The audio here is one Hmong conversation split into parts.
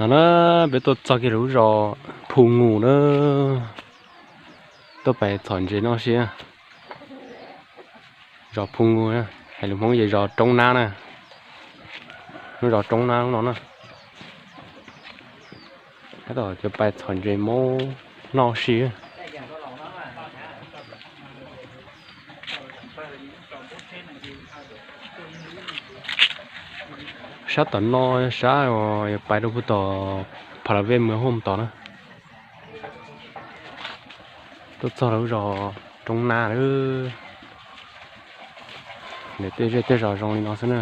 No na, peb tuaj txog kiag lub zos Phu Ngu na, tuaj pais txhom ntses noj si. Zos Phu Ngu, hais lus Hmoob ces zos Roob Nab na, lub zos Roob Nab lub no na. Tab tom yuav pais txhom ntses Hmoob noj si. Sab tom no sab uas yuav pais rau puag tom Pha La Vej Muas Hom tom na. Tuaj txog lub zos Roob Nab lawm. Nws tej zej tej zos zoo li no xwb na.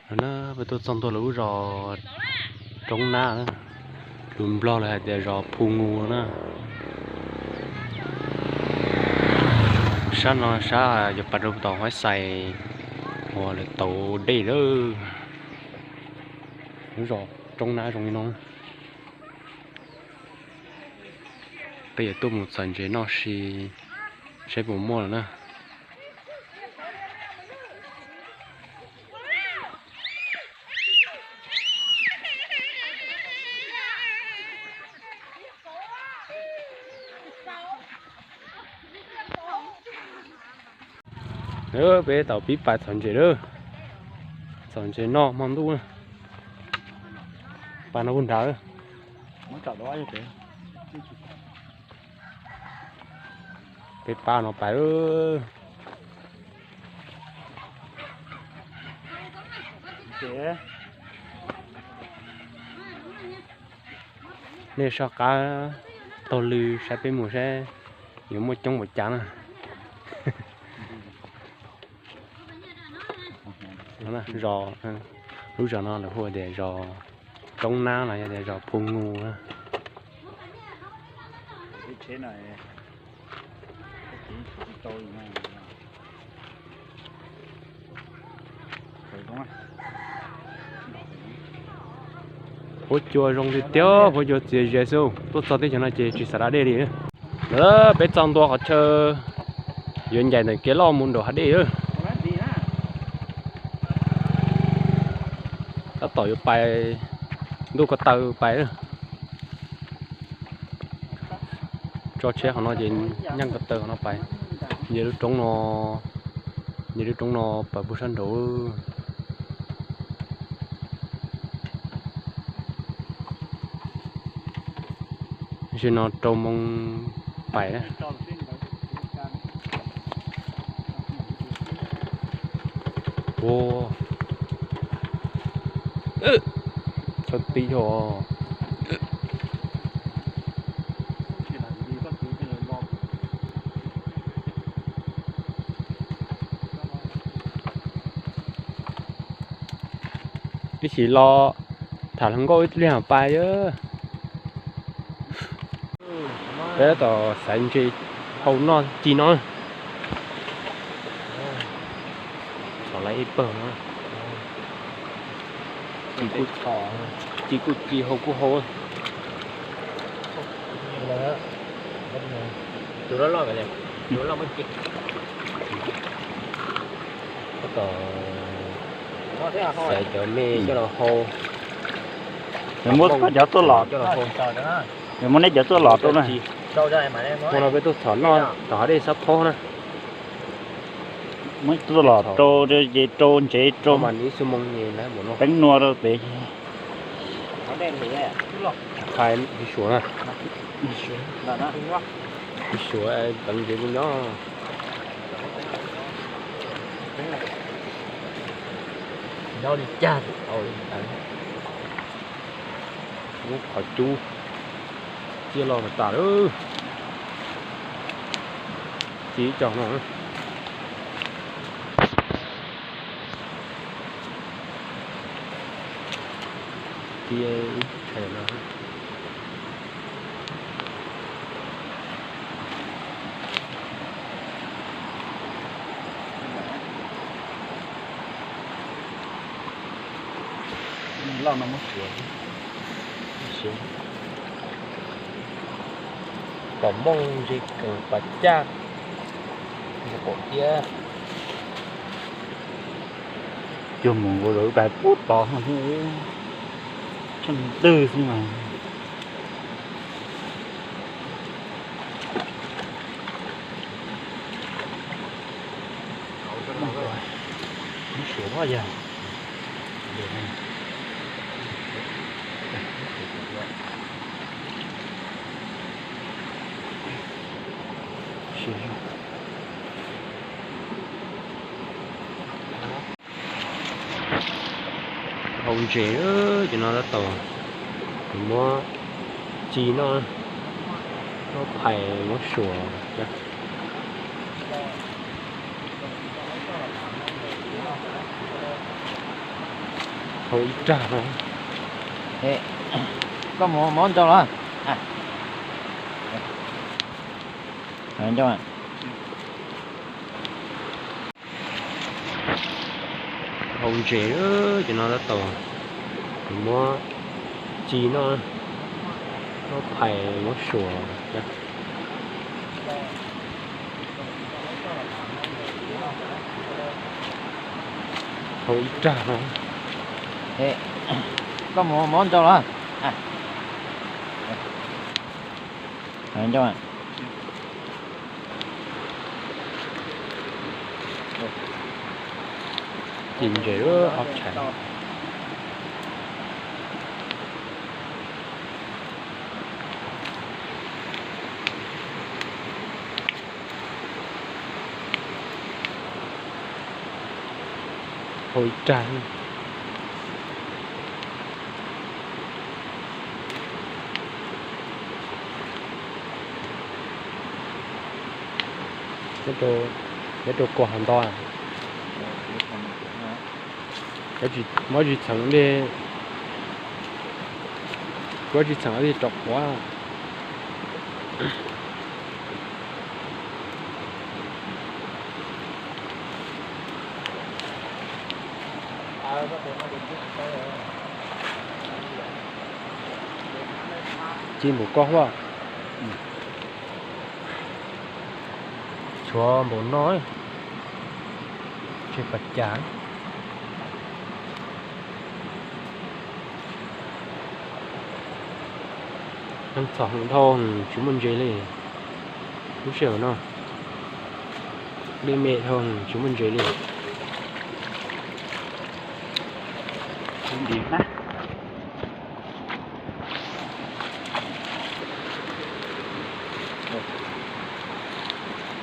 No na, peb tuaj txog ntua lub zos Roob Nab na, lus Nplog lawv hais tias zos Phu Ngu no na. Sab no sab yuav pais rau tom Huab Xais uas lawv tauv dej lawm. Lub zos Roob Nab zoo li no. Peb yuav tuaj mus txhom ntses noj si, saib puas muaj lawm na. Peb tau pib pais txhom ntses lawm. Txhom ntses noj hmo ntuj. Pais no puag nrad. Peb pab no pais. Nej soj qab taug lw saib peb mus saib yuav muaj coob npaum cas na. Zos, lub zos no lawv hu tias zos Roob Nab los yog tias zos Phu Ngu na. Huab cua zoo tiag tiag, huab cua txias zias xwb, tuaj txog teb chaws no ces tsis xav da dej li. Lawm, peb txog ntua qhov chaw yuav ncaim ntawm kev loj mus nraum hav dej lawm. Tab tom yuav pais ntuj ko taw pais. Tso tsheb qhov no ces nyeej ko taw qhov no pais. Nce lub roob no, nce lub roob no pais puag sab nraud. Sim no rau moo pais. Ua, tshaj tib yog. Ib chim los tham hluas nkauj ib pliag pais. Peb tab tom xaiv ntses hau noj ci no. Txhom lawm ib pawg no. Ci kuj ci hau kuj hau. Tab tom xaiv cov me coj los hau. Muab cov tuaj los, muab nej cov tuaj los rau na. Hmo no peb tuaj txhom noj tom hav dej Xab Phob na. Muab tuaj los rau ces rau ntsev rau teeb nua rau pem. Suav na, suav teev ntsev kuj nyob. Nyob li cas tau li ntawd. Lub qhov cub ciaj loj tas tas lawm. Ci ib co no. Ci ib tshais no. Loj no muab suav, pom mooj ntse kees pas caj, ntse pom tiab. Cuag mus nkaus lawv pais pub tod, tsheej twg xwb mas. Muab suav yog. Hau ntses, cov no tab tom muab ci noj, muab phais muab suav. Hau ib rag no. Koj mus mov ntau los? Hau ntses, cov no tab tom muab ci noj, muab phais muab suav. Hau ib rag no. Koj mus mov ntau los? Ci ntses ob tshais. Hau ib rag. Nyob rau kos hov nto. Muab tsis txheem li, muab tsis txheem li rau qhuav. Ci npaum ko huaj. Tshuav npaum no, tseg pas cas. Neeg txhom heev dhau, tsis muaj ntses li. Lub sij hawm no dej me dhau, tsis muaj ntses li.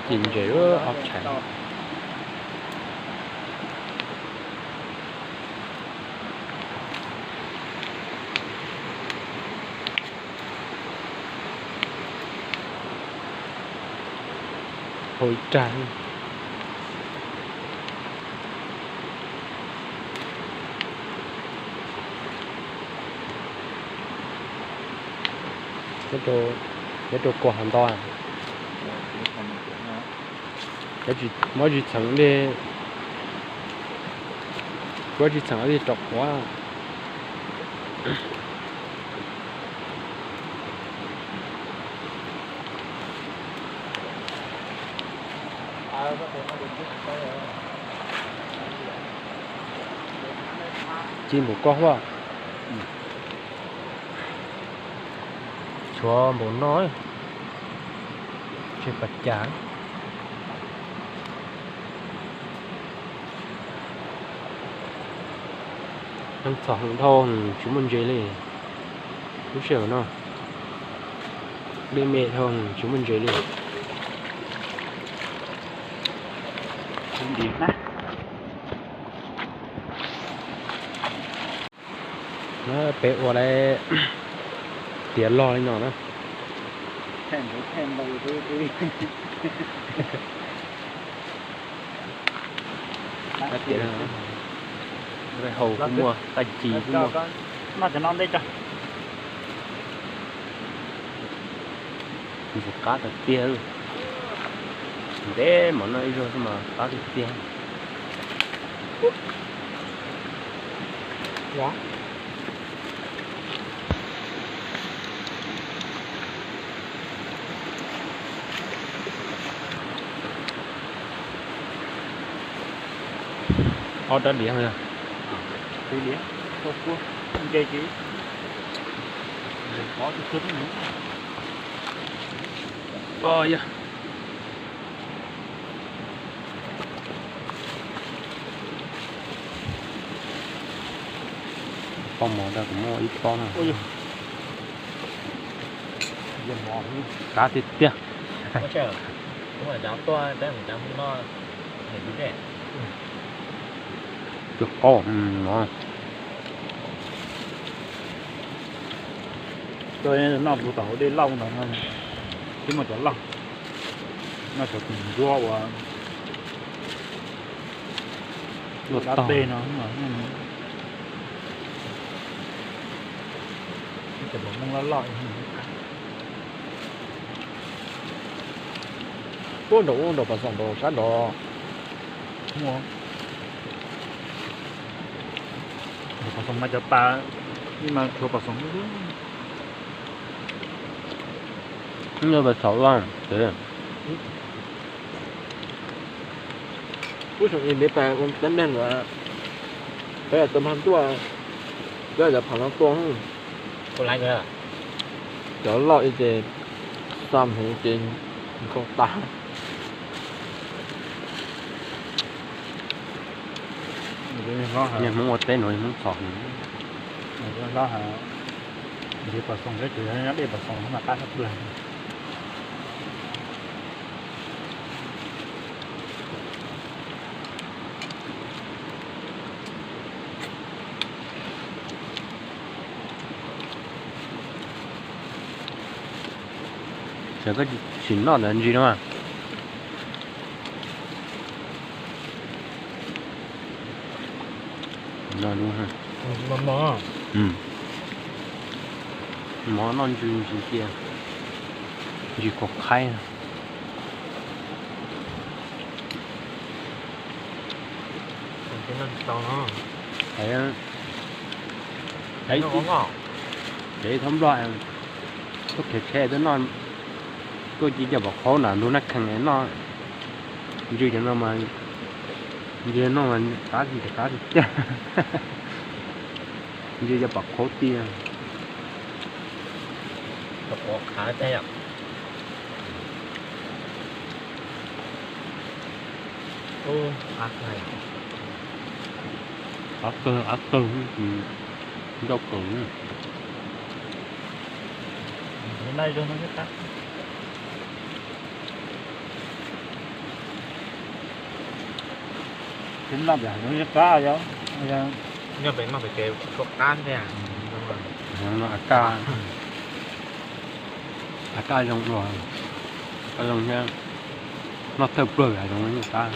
Ci ntses ob tshais. Hau ib rag. Nyob rau kos hov nto. Muab tsis txheem li, muab tsis txheem li rau qhuav. Ci npaum ko huaj. Tshuav npaum no, tseg pas cas. Neeg txhom heev dhau, tsis muaj ntses li. Lub sij hawm no dej me dhau, tsis muaj ntses li. Peb ua lawm, tiav log li no na. Tiav, hau kuj muaj, qaj ci kuj muaj. Noj cov no ntej tso. Ntxim qab tiag tiag. Ntev mas noj ib zaug xwb mas qab tiag tiag. Ob rab diav. Pob mov rau kuv muaj ib pob no. Qab tiag tiag. Cov qaub no. Noj puv tom hauv dej lauj no, tib muaj cov loj, noj cov tus ntsuab uas dab teg no. Cov pom mooj loj loj. Tuaj nraum ub nraum pas xoom nraum sab nraud. Nraum pas xoom mas cov pas, ib mas tshuav pas xoom. Pas xoom loj. Ub, xoom ib ntev pas ua tab meeg los, peb tus mag tuaj, peb cov pham no tuaj. Cov loj ib ces xa mus ces nkaus tas. Niag Hmoob ua teb no Hmoob txhom. Hlob has, nrhiav pas xoom, dej pas xoom mas qab tshaj plaws. Ces koj tsis noj ntawd ntsis no mas. Mov noj ntsis ntsis cia, ntsis khuav qhaib. Ces thaum nplog tuaj khiav tsheb tuaj noj, tuaj ci cov pom qhaub nram ntug Naj Khees noj. Ntsws cov no mas, ntsws no mas qab tiag tiag. Ntsws cov pom qhaub tiag. Av kawg, av kawg, ncauj kawg. Noj pem hav zoov yeej qab, noj pem, noj pem ces tshuav qab ntag. Av kaj, av kaj zoo, zoo thiab, noj thawj pluag hav zoov yeej qab.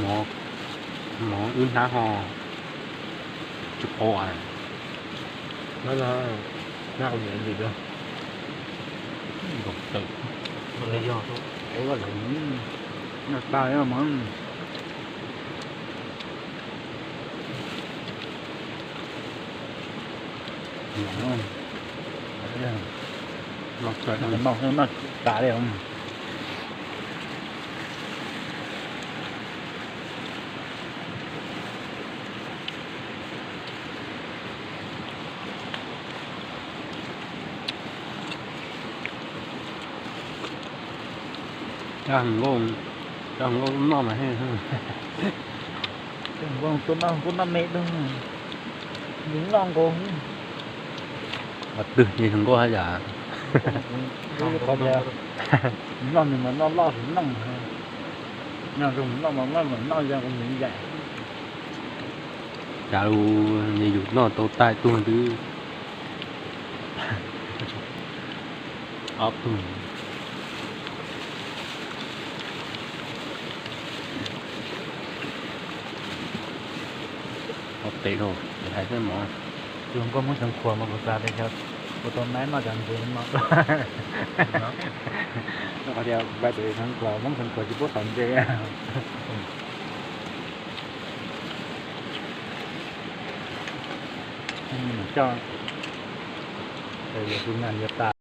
Mov wb hnab ho tsis qau. Hnab ua niam ntsis. Nkaus tawm. Noj tas mas. Noj tas li. Cov hluas nkauj, cov hluas nkauj noj mas, cov hluas nkauj tuaj noj, tuaj noj me dua, nws noj nkaus. Qhov twg yog hluas nkauj haj yam? Noj nws mas noj loj sim neej, noj zoo noj mas noj mas noj zoo nws yaim. Cas lus yus noj tau tais tuag twb ob tug. Ua tes rau, tes hais xwb mog. Tus hluas nkauj Hmoob Xyooj Khuam mas kuv xav tias xyov puas tau nai noj cov ntses no. Qhov tias bai pem Xeev Khuam, Hmoob Xeev Khuam tsis pub thaum ntses. Coj yuav tus nag yuav tas.